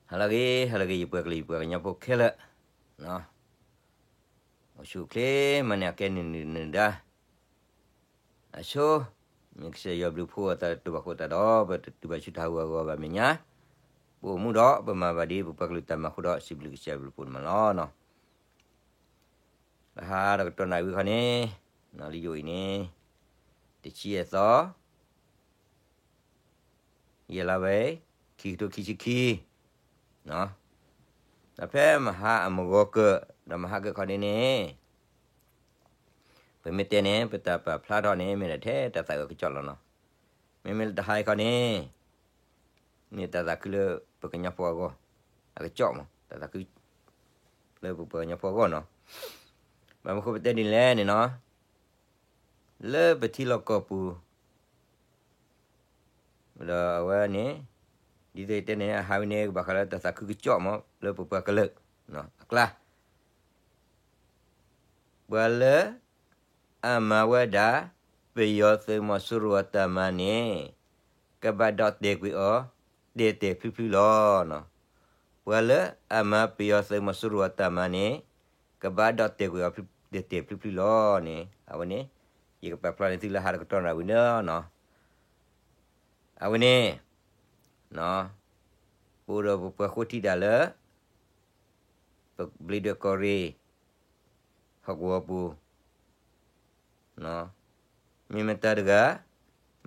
ဟါလၢအဂ့ၤ ဟါလၢအဂ့ၤ ယပှၤကလုာ် ယပှၤကညီဖိခဲလၢာ်, အိၣ်ဆူၣ်အိၣ်ချ့ မၤန့ၢ်အကဲနုာ်နုာ်ဒါ အဆိ, မ့ၢ်ကစၢ်ယွၤဘျုးဖှိၣ်အသးတဘၣ်ဃိသတးဒီး ပတတုၤဘၣ်ဆူတၢ်ဟးဂီၤအဂီၢ်ဘၣ်မဲာ်ညါ, ပအိၣ်မူဒီး ပမၤဘၣ်ဒ်ပပှၤကလုာ်တၢ်မၤအဃိဒီး စံးဘျုးကစၢ်ဘျုးဖှိၣ်န့ၣ်မးလီၤ. လၢဟါဒီးကတီၢ်နၣ်ရံၣ်ဝံၤခီန့ၣ်, လၢယအိၣ်အံၤန့ၣ်, တဆံယဲၢ်သီ ယဲၢ်လါဘဲ ခံကထိခံဆံခံ, ဒီးဖဲမဟါအမုၢ်ဂီၤကၢၢ် ဒီးမဟါကၢၢ်ခီန့ၣ်န့ၣ်, ပမ့ၢ်တဲန့ၣ် ပတၢ်ပာ်ဖျါထီၣ်န့ၣ် မ့ၢ်ဒၣ်ထဲတၢ်သးအုးအကစီၣ်လီၤနီၤ. မ့မ့ၢ်လၢတဟါအံၤခီန့ၣ်, မ့ၢ်တၢ်သးခုလၢပကညီဖိအဂီၢ်, အကစီၣ်မး တၢ်သးခု လၢပပှၤကညီဖိအဂီၢ်နီၤ. ဘၣ်မနုၤဃိပတဲဒ်လဲၣ်န့ၣ်နီၤ, လၢပထံလီၢ်ကီၢ်ပူၤ ဒီးအဝဲန့ၣ်, ဒ်သိးယတဲန့ၣ် အဟးဝဲန့ၣ် ကဘၣ်ဃးလၢတၢ်သးခုကစီၣ်မး လၢပပှၤကလုာ်အကျါ, ပှၤလၢ အမၤဝဲဒၣ် ပယီၤသုးမီၤစိရိၤအတၢ်မၤန့ၣ်, ကဘၣ်ဒီးတဲာ်ကွံာ်အီၤ တဲာ်တဲာ်ဖျုဖျုလီၤ. ပှၤလၢအမၤပယီၤသုးမီၤစိရိၤအတၢ်မၤန့ၣ်, ကဘၣ်ဒီးတဲာ်ကွံာ်အီၤ တဲာ်တဲာ်ဖျုဖျုလီၤန့ၣ် အဝဲန့ၣ်, ယကပာ်ဖျါန့ၢ်သုလၢဟါတကတီၢ်နၣ်ရံၣ်ဝံၤန့ၣ်လီၤ. အဝဲန့ၣ်, ပအိၣ်ဒီးပပှၤဃိထံတၢ်လၢ ပဘျံးဒွဲၣ်ကီၢ်ရ့ၣ် ဟီၣ်ကဝီၤပူၤ, မ့ၢ်မတၤတဂၤ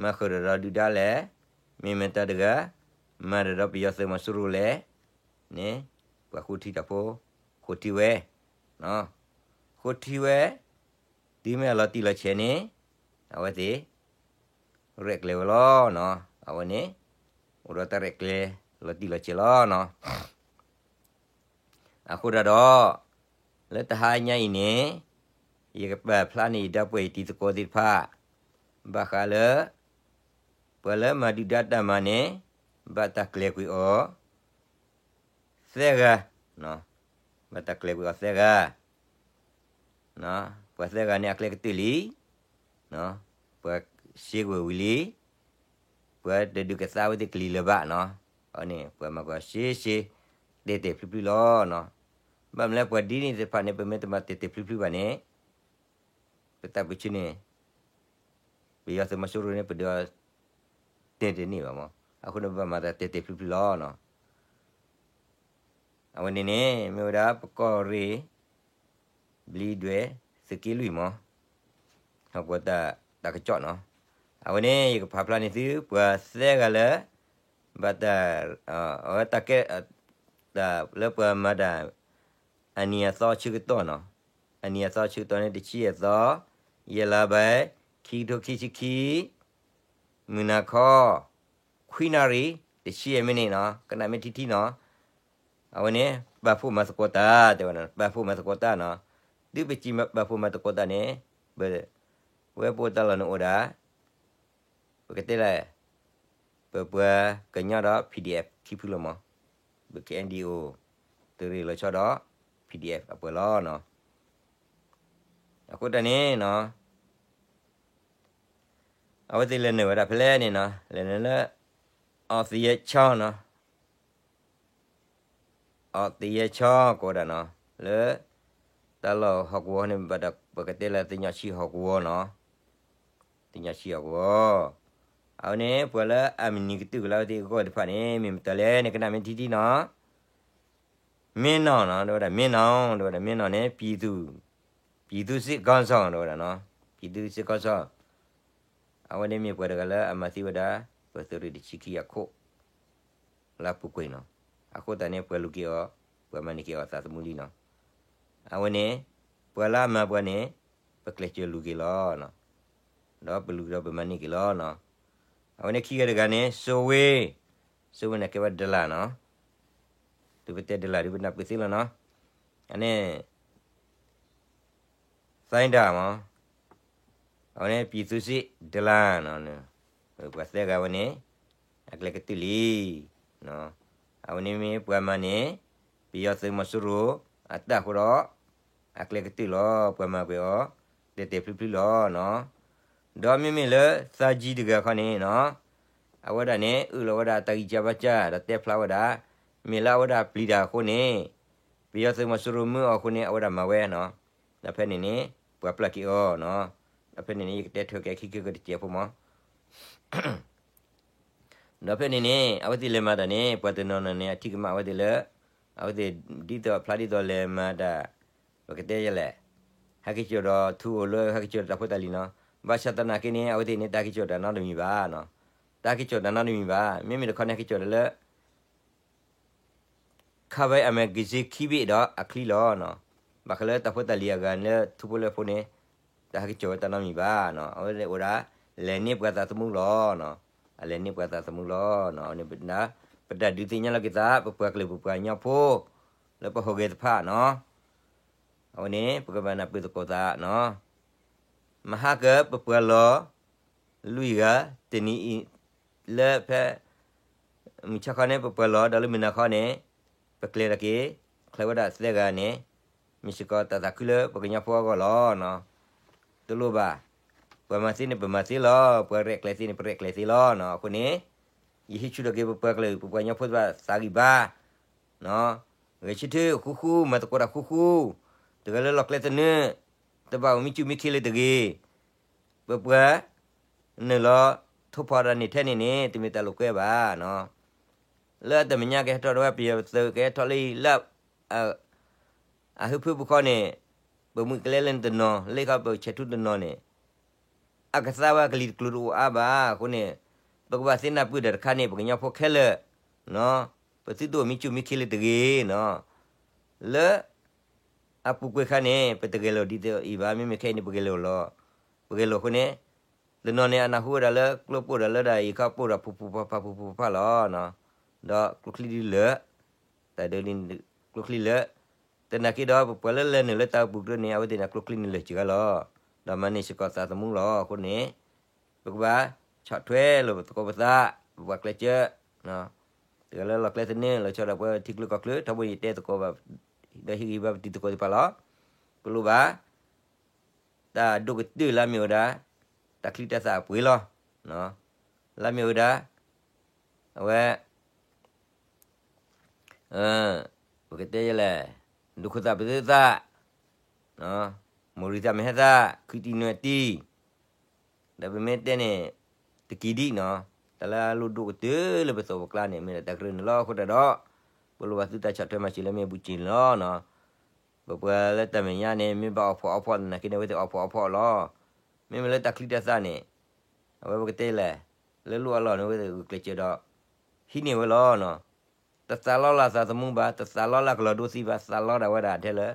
မၤဃုာ်ဒီးဒုၣ်ဒါလဲၣ်, မ့ၢ်မတၤတဂၤ မၤဒီးပယီၤသုးမီၤစိရိၤလဲၣ်န့ၣ်, ပှၤဃိထံတၢ်ဖိ ဃိထံဝဲ, ဃိထံဝဲ, တုၤမ့ၢ်အလီၤတံၢ်လီၤဆဲးန့ၣ်, အဝဲသ့ၣ် ရဲၣ်ကျဲၤဝဲလီၤ. အဝဲန့ၣ် အိၣ်ဒီးတၢ်ရဲၣ်ကျဲၤလီၤတံၢ်လီၤဆဲးလီၤ. အဃိဒၣ်ဒီး, လၢတဟါညါအံၤန့ၣ်, ယကပာ်ဖျါန့ၢ်ယဒီပုၢ်ဝဲၢ်တံၤသကိးသ့ၣ်တဖၣ်, ဘၣ်ဃးလၢ ပှၤလၢမၤဒုၣ်ဒါတၢ်မၤန့ၣ်, ဘၣ်တၢ်ကျဲၤကွံာ်အီၤ သၢဂၤ, ဘၣ်တၢ်ကျဲၤကွံာ်အီၤသၢဂၤ ပှၤသၢဂၤန့ၣ်အကျဲကတၢၢ်လံ, ပှၤစ့ကွံာ်ဝံၤလံ, ပှၤတဒုးကသါဝဲသ့ၣ်ကလံၤလၢၤဘၣ်နီၤ, အန့ၣ် ပှၤမၤကွၢ်စ့စ့, တဲာ်တဲာ်ဖျုဖျုလီၤနီၤ, ဘၣ်မနုၤလၢပှၤဒ်န့ၣ်သ့ၣ်တဖၣ်န့ၣ် ပမ့ၢ်တမၤတဲာ်တဲာ်ဖျုဖျုဘၣ်န့ၣ်, ပသးပူၤဆူန့ၣ် ပယီၤသုးမီၤစိရိၤန့ၣ် ပဒုးအီၤ တဲတန့ၢ်ဘၣ်မး, အဃိန့ၣ် ပဘၣ်မၤတၢ်တဲာ်တဲာ်ဖျုဖျုလီၤနီၤ. အဝဲန့ၣ်န့ၣ် မ့ၢ်ဝဲဒၣ်ပကီၢ်ရ့ၣ် ဘျံးဒွဲၣ် သုးက့လွံၢ်မး, ဟီၣ်ကဝီၤတၢ်ကစီၣ်နီၤ, အဝဲန့ၣ် ယကပာ်ဖျါန့ၢ်သု ပှၤသၢဂၤလၢ ဘၣ်တၢ် အဝဲတၢ်ကဲ တၢ်လၢပှၤမၤတၢ် အနံၤအသီဆၢကတီၢ်နီၤ, အနံၤအသီဆၢကတီၢ်န့ၣ် တဆံယဲၢ်သီ, ယဲၢ်လါဘဲ, ခံကထိခံဆံခံ, မုၢ်နၤခီ ခွံနၣ်ရံၣ် တဆံယဲၢ်မံးနံးနီၤ, ကနၣ်မ့ၢ်ထံထံနီၤ, အဝဲန့ၣ် ပာ်ဖှိၣ်မၤသကိးတၢ် တဲဝဲဒၣ် ပာ်ဖှိၣ်မၤသကိးတၢ်နီၤ, တုၤပစံးပာ်ဖှိၣ်မၤသကိးတၢ်န့ၣ် ပ ဝဲပအိၣ်တၢ်လီၢ်န့ၣ်အိၣ်ဒၣ် ပကတဲလၢ ပပှၤကညီဒီး P D F ခံဖုလီၤမး, ပ K N D O သုးရ့ၣ်လီၤဆီဒီး P D F အပှၤလီၤနီၤ. အဃိတၢ်န့ၣ်နီၤ အဝဲသ့ၣ်လဲၤနုာ်ဝဲဒၣ်ဖဲလဲၣ်န့ၣ်နီၤ, လဲၤနုာ်လၢ အီၣ်သယဲၣ်ဆီနီၤ, အီၣ်သယဲၣ်ဆီကိးဝဲဒၣ်နီၤ, လၢ တၢ်လီၢ်ဟီၣ်ကဝီၤန့ၣ် ဘၣ်ဒီးပကတဲလၢသ့ၣ်ညါဆံဟီၣ်ကဝီၤနီၤ, သ့ၣ်ညါဆံဟီၣ်ကဝီၤ, အဝဲန့ၣ် ပှၤလၢအမံၤနံၤကတၢၢ်ကလါဝဲသ့ၣ်အဂီၢ်တဖၣ်န့ၣ် မ့ၢ်မတၤလဲၣ်န့ၣ် ကနၣ်မ့ၢ်ထံထံနီၤ မ့ၢ်နီၤနီၤ တဲဝဲဒၣ် မ့ၢ်နီၤ တဲဝဲဒၣ် မ့ၢ်နီၤန့ၣ် ပြည်သူ့စစ်ခေါင်းဆောင် တဲဝဲဒၣ်နီၤ, ပြည်သူ့စစ်ခေါင်းဆောင်, အဝဲန့ၣ်မ့ၢ်ပှၤတဂၤလၢအမၤသံဝဲဒၣ် ပသုးရ့ၣ်တဆံခံအခိၣ် လၢအပူၤကွံာ်နီၤ, အဃိသတးန့ၣ် ပှၤလူၤက့ၤအီၤ ပှၤမၤန့ၢ်က့ၤအီၤအသးသမူလံနီၤ, အဝဲန့ၣ် ပှၤလၢအမၤပှၤန့ၣ် ပကျဲးစၢးလူၤက့ၤလီၤ ဒီးပလူၤဒီးပမၤန့ၢ်က့ၤလီၤနီၤ. အဝဲန့ၣ်ခံဂၤတဂၤန့ၣ် စိဝ့, စိဝ့န့ၣ်ကဲဝဲဒလၣ်နီၤ, တုၤပတဲဒလၣ်ဒီးပနၢ်ပၢၢ်သ့လီၤနီၤ, အန့ၣ် သဒၣ်မး, အဝဲန့ၣ် ပြည်သူ့စစ် ဒလၣ်နီၤ, ပှၤသၢဂၤဝဲန့ၣ် အကျဲကတၢၢ်လံ, အဝဲန့ၣ်မ့ၢ်ပှၤမၤန့ၢ် ပယီၤသုးမီၤစိရိၤ အတၢ်အဃိဒီး အကျဲကတၢၢ်လီၤ, ပှၤမၤကွံာ်အီၤ တဲာ်တဲာ်ဖျုဖျုလီၤနီၤ. ဒီးမ့မ့ၢ်လၢသးကံတဂၤခီန့ၣ်နီၤ, အဝဲဒၣ်န့ၣ် အၢၣ်လီၤဝဲဒၣ်တၢ်ဂံၢ်စၢ်ဘါစၢ် ဒီးတဲဖျါဝဲဒၣ် မ့ၢ်လၢအဝဲဒၣ်ပျံၤတၢ်အဃိန့ၣ် ပယီၤသုးမီၤစိရိၤမၢအီၤအဃိန့ၣ် အဝဲဒၣ်မၤဝဲနီၤ. ဒီးဖဲန့ၣ်န့ၣ် ပှၤပျၢ်က့ၤအီၤနီၤ. ဒီးဖဲန့ၣ်န့ၣ် ယကတဲထွဲက့ၤခံကတစဲးဖိမး ဒီးဖဲန့ၣ်န့ၣ် အဝဲသ့ၣ်လဲၤမၤတၢ်န့ၣ် ပှၤတနီၤနီၤန့ၣ် အထံၣ်ကမၣ်အဝဲသ့ၣ်လၢ အဝဲသ့ၣ်ဒ်သိးဖျါဒ်သိးလဲၤမၤတၢ် ပကတဲယဲလဲၣ်, ဟဲက့ၤစိာ်ဒီးထူဧိၤလၢဟဲက့ၤစိာ်ဒီးတၢ်ဖိတၢ်လံၤနီၤ. ဘၣ်ဆၣ်သနာ်က့န့ၣ် အဝဲသ့ၣ်န့ၣ် တၢ်ဟဲက့ၤစိာ်တၢ်နီတမံၤဘၣ်နီၤ. တၢ်ဟဲက့ၤစိာ်တၢ်နီတမံၤဘၣ်. မ့မ့ၢ်တခီန့ၣ် ဟဲက့ၤစိာ်တၢ်လၢ ခါဝဲအမဲာ်ကစ့ခံဘ့ၣ်ဒီးအချံလီၤနီၤ. ဘၣ်ဃးလၢတၢ်ဖိတၢ်လံၤအဂၤလၢထူဖိလၢဖိန့ၣ် တၢ်ဟဲက့ၤစိာ်ဝဲတၢ်နီတမံၤဘၣ်နီၤ. အဝဲအိၣ်ဒၣ် လဲၤန့ၢ်ပှၤသးသမူလီၤနီၤ. အလဲၤန့ၢ်ပှၤသးသမူလီၤနီၤ. အဝဲန့ၣ် ပတၢ်ဒုးသ့ၣ်ညါလီၤက့ၤသး ပပှၤကလုာ်ပပှၤကညီဖိ လၢပဟီၣ်ဂဲၤတဖၣ်နီၤ. အဝဲန့ၣ် ပကဘၣ်နၢ်ပၢၢ်သကိးသးနီၤ. မဟါကပပှၤလီၤ လွံၢ်ဂၤ တနံၤအံၤ လၢဖဲ မုၢ်ဆါခီန့ၣ် ပပှၤလီၤ ဒီးလၢမုၢ်နၤခီန့ၣ် ပကျဲၤတၢ်က့ၤ ချၢးဝဲဒၣ်သၢဂၤန့ၣ် မ့ၢ်စ့ၢ်ကီးတၢ်သးခုလၢပကညီဖိအဂီၢ်လီၤ. တလိၣ်ဘၣ်, ပှၤမၤသ့န့ၣ် ပမၤသ့လီၤ, ပှၤရဲၣ်ကျဲၤသ့န့ၣ် ပရဲၣ်ကျဲၤသ့လီၤ. အဃိန့ၣ် ယဟ့ၣ်ဆူၣ်ထီၣ်က့ၤ ပပှၤကလုာ် ပပှၤကညီဖိသ့ၣ်တဖၣ်သးဂံၢ်ဘါ ဂဲၤဆၢထၢၣ်ဃူဃူ, မၤသကိးတၢ်ဃူဃူ, တဂၤလၢလီၢ်ကျဲသနၢၣ်, တဘၣ်အိၣ်မံဆူၣ်မံခ့လၢတဂ့ၤ. ပပှၤ နုာ်လီၤထိၣ်ဖီၣ်တၢ်န့ၣ်ထဲန့ၣ်န့ၣ် တမ့ၢ်တၢ်လိာ်ကွဲဘၣ်. လၢအတၢ်မဲာ်ညါကဟဲထီၣ်ဒီးဝဲ ပယီၤသုးကဟဲထီၣ်လၢအံၤလၢ အဟၢဖၢပူၤခီန့ၣ် ပမုၢ်ကလဲလၢနတနီၤ လၢခီပဆဲးထူတနီၤန့ၣ် အကသါဝဲကလံၤတကျိၤတအိၣ်အါဘၣ်. အဃိန့ၣ် ပကဘၣ်သ့ၣ်နၢ်ပၢၢ်တၢ်တခါန့ၣ် ပကညီဖိခဲလၢာ် ပသုတအိၣ်မံဆူၣ်မံခ့လၢတဂ့ၤနီၤ. လၢအပူၤကွံာ်ခါန့ၣ် ပတဂဲၤလိာ်ဒ်သိးအံၤဘၣ်. မ့မ့ၢ်ခဲအံၤန့ၣ် ပဂဲၤလိာ်လီၤ. ပဂဲၤလိာ်အဃိန့ၣ် တနီၤန့ၣ် အနၢ်ဟူဝဲဒၣ်လၢကျိပိၢ်ဒီးလၢဒၣ်အံၤ ခီပိၢ်ဒီးဖူဖူဖးဖးဖူဖူဖးဖးလီၤ. ဒီးကျိချံဒုးလၢာ်, တၢ်ဒုးန့ၣ် ကျိချံလၢာ်, သနာ်က့ဒီး ပပှၤလၢလဲၤနုာ်လၢတၢ်အိၣ်ပူၤကရၢန့ၣ် အဝဲသ့ၣ်န့ၣ် ကျိချံန့ၣ်လၢာ်စှၤလီၤ. ဒီးမၤန့ၢ်စ့ၢ်ကီးသးသမူလီၤ. အဃိန့ၣ် ပကဘၣ်ဆီၣ်ထွဲလိာ်သကိးပသး, ပပှၤကျဲးစၢး တဂၤလၢလီၢ်ကျဲသနၢၣ် လီၤဆီဒၣ်ပှၤထံကျိကီၢ်ချၢ ထီဘိယတဲသကိးဘၣ် ဒီးဟ့ၣ်ဂံၢ်ဘါပတံၤသကိးသ့ၣ်တဖၣ်လီၤ. ပလိၣ်ဘၣ် တၢ်ဒိၣ်ကတၢၢ်လၢအမ့ၢ်ဝဲဒၣ် တၢ်ချံတၢ်သၣ်အပှ့ၤလီၤ. လၢအမ့ၢ်ဝဲဒၣ် အဝဲ ပကတဲယဲလဲၣ်, ဒိၣ်ခိၣ်သၣ်ပသၢသၣ်, မိၢ်ရံသၣ်မ့ၢ်ဟဲသၣ် ခုတံၢ်နွဲၣ်တံၢ်, ဒီးပမ့ၢ်တဲန့ၣ် တကံၤဒံးနီၤ, တၢ်လၢအလိၣ်ဒိၣ်ကတၢၢ်လၢပသိးပကျါန့ၣ် မ့ၢ်ဒၣ်တၢ်ကရၢန့ၣ်လီၤ. အဃိတၢ်ဒီး ပလိၣ်ဘၣ်သုတၢ်ဆီၣ်ထွဲမၤစၢၤလၢမ့ၢ်အဘူးက့ၤန့ၣ်လီၤ. ပပှၤလၢတၢ်မဲာ်ညါန့ၣ် မ့ၢ်ဘၣ်အီၣ်ဖှီၣ်အီဖှီၣ်သနာ်က့န့ၣ် အဝဲသ့ၣ်အီၣ်ဖှီၣ်အီဖှီၣ်လီၤ. မ့မ့ၢ်လၢတၢ်ချံတၢ်သၣ်န့ၣ် အဝဲပကတဲလဲၣ်, လၢလိၣ်အလီၢ်န့ၣ် အဝဲသ့ၣ်ဂုာ်ကျဲးစၢးဒီး ဟံးန့ၢ်ဝဲလီၤ. တသးလီလၢ်သးသမူဘၣ်, တသးလီလၢ်ကလီၤဒိသံဘၣ်, သးလီဒၣ်ဝဲဒၣ်ထဲလၢ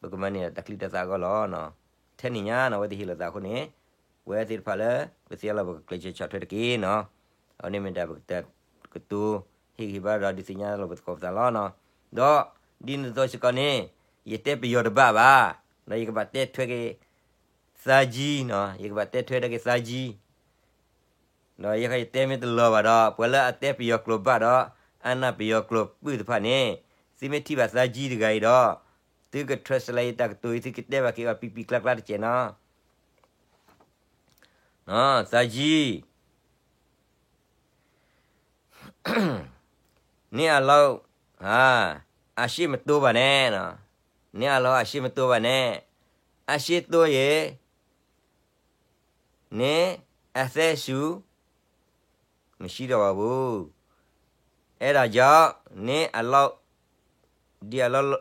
ပကမၤန့ၢ်တၢ်ချံတၢ်သၣ်အဂီၢ်လီၤ. ထဲန့ၣ်ညါန့ၣ် အဝဲသ့ၣ်ဟ့ၣ်လိာ်သးအဃိန့ၣ် ပဝဲသ့ၣ်တဖၣ်လၢ ပသ့ၣ်ညါလီၤပကကျဲးစၢးဆီၣ်ထွဲတက့ၢ်နီၤ. အဝဲန့ၣ်မ့ၢ်တၢ်ပကတဲကတိၤ ဟ့ၣ်ဂံၢ်ဟ့ၣ်ဘါဒီးဒုးသ့ၣ်ညါလီၤပသကိးပသးလီၤ. ဒီးဒ်န့ၣ်အသိးစ့ၢ်ကီးန့ၣ် ယတဲပယီၤတဘၣ်ဘၣ်, ဒီးယကဘၣ်တဲထွဲက့ၤ သါကံနီၤ, ယကဘၣ်တဲထွဲဒၣ်က့ၤသါကံ ဒီးယတဲမ့ၢ်တလီၤဘၣ်ဒီး ပှၤလၢအတဲပယီၤကျိာ်ဘၣ်ဒီး အနၢ်ပယီၤကျိာ်ပုၢ်တဖၣ်န့ၣ် သုမ့ၢ်ထံၣ်ဘၣ်သါကံတဂၤအံၤဒီး သုက translate ယတၢ်ကတိၤအံၤ သုကတဲဘၣ်က့ၤအီၤပံပံၤကျါကျါတစဲးနီၤ. သါကံ န့ၢ်အလီၢ် အရှေ့မတိုးဘၣ်န့ၣ်, န့ၢ်အလီၢ်အရှေ့မတိုးဘၣ်န့ၣ်, အရှေ့တိုးရင် န့ၣ်အသက်ရှူ မရှိတော့ပါဘူး. အဲဒါကြောင့် နအလီၢ် ဒီအလီၢ်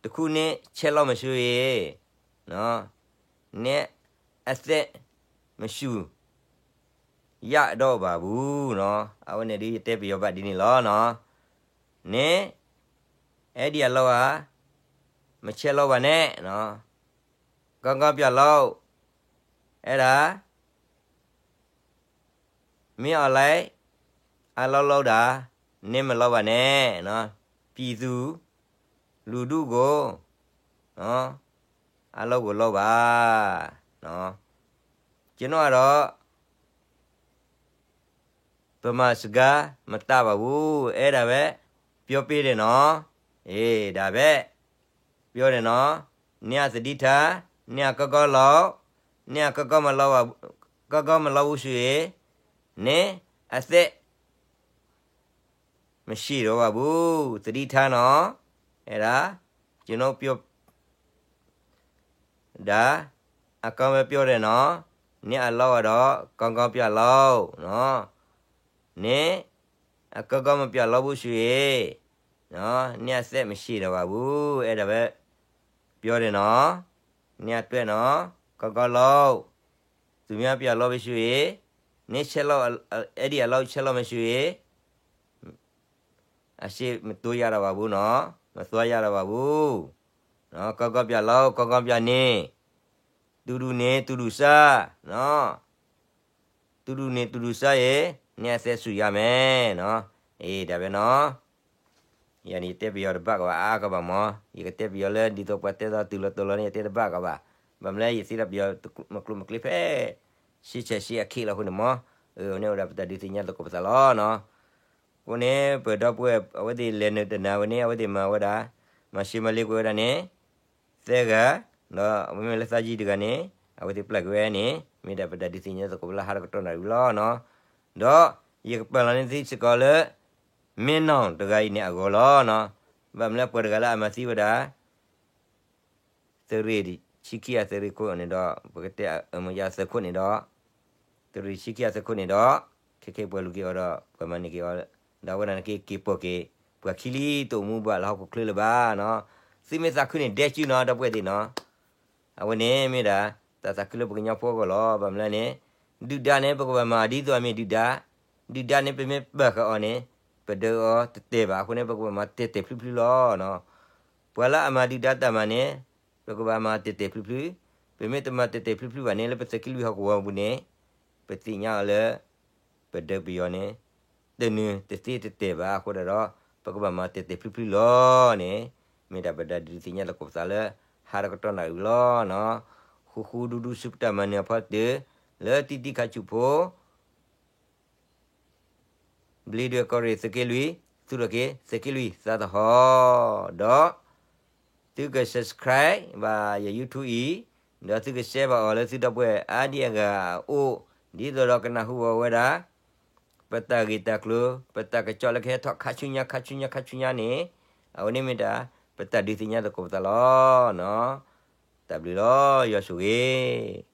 တစ်ခုနဲ့ ချက်လို့မရှိရင် နအသက်မရှူရတော့ပါဘူး. အဝဲန့ၣ်ဒ်ယတဲပယီၤဘၣ်ဒ်န့ၣ်လီၤ. န အဲဒီအလီၢ်ဧါ မချက်လို့ပါနဲ့ ကီကီပျီၢ်လီၤ အဲဒါ မင်းအောင်လှိုင် အလီၢ်လီၤဒၣ် နမလီၤဘၣ်န့ၣ် ပြည်သူလူထုကို အလီၢ်ကိုလီၤဘၣ်. ကျွန်တော်ကတော့ ဗမာစကားမတတ်ပါဘူး အဲဒါပဲပြောပေးတယ်နော်. အေး ဒါပဲပြောတယ်နော်. နင်ကသတိထား နင်ကကောကောလောက် နင်ကကောကောမလောက်ပါ ကောကောမလောက်ဘူးဆိုရင် နင် အသက် မရှိတော့ပါဘူး သတိထားနော်, အဲဒါ ကျွန်တော်ပြော ဒါ အကောင်းပဲပြောတယ်နော်, နင်အလုပ်ကတော့ကောင်းကောင်းပြန်လုပ်နော်, နင် အကောင်းကောင်းမပြန်လုပ်ဘူးဆိုရင်နော်, နင်အသက်မရှိတော့ပါဘူး, အဲဒါပဲပြောတယ်နော်, နင်အတွက်နော်, ကောင်းကောင်းလုပ်, သူများပြန်လုပ်ပြီဆိုရင် နင်ဆက်လုပ်, အဲ့ဒီအလုပ်ဆက်လုပ်မယ်ဆိုရင် အရှေ့မတိုးရတော့ပါဘူးနော်, မသွားရတော့ပါဘူးနော်, ကောင်းကောင်းပြန်လုပ်, ကောင်းကောင်းပြန်နေ, တူတူနေ, တူတူစားနော်, တူတူနေ, တူတူစားရင် နင်အသက်ရှူရမယ်နော်, အေး ဒါပဲနော်. ယၤန့ၣ် ယတဲပယီၤတဘၣ်ကဘၣ်အါကဘၣ်မၢ်, ယကတဲပယီၤလၢဒ်သိးပှၤတဲသီတုၤလီၤတီၤလီၤန့ၣ် ယတဲတဘၣ်ကဘၣ်, ဘၣ်မနုၤလဲၣ် ယသ့ၣ်ညါပယီၤမကျိၤမကျ့ဖဲ ရှံဆဲးရှံအခ့လီၤအဃိန့ၣ်မၢ်, အန့ၣ်ဝဲဒၣ်ပတၢ်ဒုးသ့ၣ်ညါသကိးပသးလီၤနီၤ. အဃိန့ၣ် ပဒီပုၢ်ဝဲၢ် အဝဲသ့ၣ်လဲၤနုာ်တနၤဝဲန့ၣ် အဝဲသ့ၣ်မၤဝဲဒၣ် မၤရှဲမၤလ့ကွံာ်ဝဲဒၣ်န့ၣ် သၢဂၤ, ဒီးအဝဲမ့ၢ်လၢသးယံၤတဂၤန့ၣ် အဝဲသ့ၣ်ပျၢ်က့ၤဝဲန့ၣ် မ့ၢ်ဒၣ်ပတၢ်ဒုးသ့ၣ်ညါသကိးပလၢဟါတကတီၢ်နၣ်ရံၣ်လီၤနီၤ. ဒီးယကပာ်လီၤန့ၢ်သုစ့ၢ်ကီးလၢ မ့ၢ်နီၢ်တဂၤအံၤန့ၣ်အဂီၢ်လီၤနီၤ. ဘၣ်မနုၤလၢပှၤတဂၤလၢအမၤသံဝဲဒၣ် သုးရ့ၣ်ဆံခံအသုးရ့ၣ်ခိၣ်န့ၣ်ဒီး ပကတဲအမ့ၢ်ယၤသုးခိၣ်န့ၣ်ဒီး သုးရ့ၣ်ဆံခံအသုးခိၣ်န့ၣ်ဒီး ခဲခဲပှၤလူၤက့ၤအီၤဒီး ပှၤမၤန့ၢ်က့ၤအီၤ, ဒီးအဝဲဒၣ်န့ၣ်က့ၤက့ၤပိာ်က့ၤ ပှၤခံလံ တအိၣ်မူဘၣ်လၢဟီၣ်ခိၣ်ချၢလၢၤဘၣ်နီၤ. သုမ့ၢ်သးခုန့ၣ်ဒဲကၠူနီၤ ဒီပုၢ်ဝဲၢ်သ့ၣ်နီၤ. အဝဲန့ၣ်မ့ၢ်ဒၣ် တၢ်သးခုလၢပကညီဖိအဂီၢ်လီၤ. ဘၣ်မနုၤလဲၣ်န့ၣ် ဒုၣ်ဒါန့ၣ် ပကဘၣ်မၤဒ်သိးအမ့ၢ်ဒုၣ်ဒါ, ဒုၣ်ဒါန့ၣ် ပမ့ၢ်ပာ်ဃာ်အီၤန့ၣ် ပဒုးအီၤတတဲာ်ဘၣ်. အဃိန့ၣ် ပကဘၣ်မၤတဲာ်တဲာ်ဖျုးဖျုးလီၤနီၤ. ပှၤလၢအမၤဒုၣ်ဒါတၢ်မၤန့ၣ် ပကဘၣ်မၤတဲာ်တဲာ်ဖျုးဖျုး, ပမ့ၢ်တမၤတဲာ်တဲာ်ဖျုးဖျုးဘၣ်န့ၣ် လၢပသုးက့လွံၢ်ဟီၣ်ကဝီၤပူၤန့ၣ် ပသ့ၣ်ညါအီၤလၢ ပဒုးပယီၤန့ၣ် တနုၤတသ့တတဲာ်ဘၣ်. အဃိဒၣ်ဒီး ပကဘၣ်မၤတဲာ်တဲာ်ဖျုးဖျုးလီၤန့ၣ် မ့ၢ်ဒၣ်ပတၢ်ဒုးသ့ၣ်ညါသကိးပသးလၢ ဟါတကတီၢ်နၣ်ရံၣ်လီၤနီၤ. ဃူဃူဒူဒူဆူပတၢ်မၤနၢၤအဖီတၢၢ် လၢတံၤတံၤခါဆူၣ်ဖိ ဘျံးဒွဲၣ်ကီၢ်ရ့ၣ်သုးက့လွံၢ်, သူၣ်ထီၣ်က့ၤသုးက့လွံၢ်သးသဟီၣ်, ဒီးသုက subscribe ဘၣ်ယ YouTube အံၤ, ဒီးသုက share ဘၣ်အီၤလၢသုဒီပုၢ်ဝဲၢ်အါဒံအါဂၤအအိၣ်, ဒ်သိးဒီးကနၢ်ဟူဘၣ်ဝဲဒၣ် ပတၢ်ဂ့ၢ်တၢ်ကျိၤ ပတၢ်ကစီၣ်လၢကဟဲထီၣ်ခါဆူညါ ခါဆူညါ ခါဆူညါန့ၣ်, အဝဲန့ၣ်မ့ၢ်ဒၣ် ပတၢ်ဒုးသ့ၣ်ညါသကိးပသးလီၤနီၤ. တၢ်ဘျုးလီၤ ယွၤဆိၣ်ဂ့ၤ.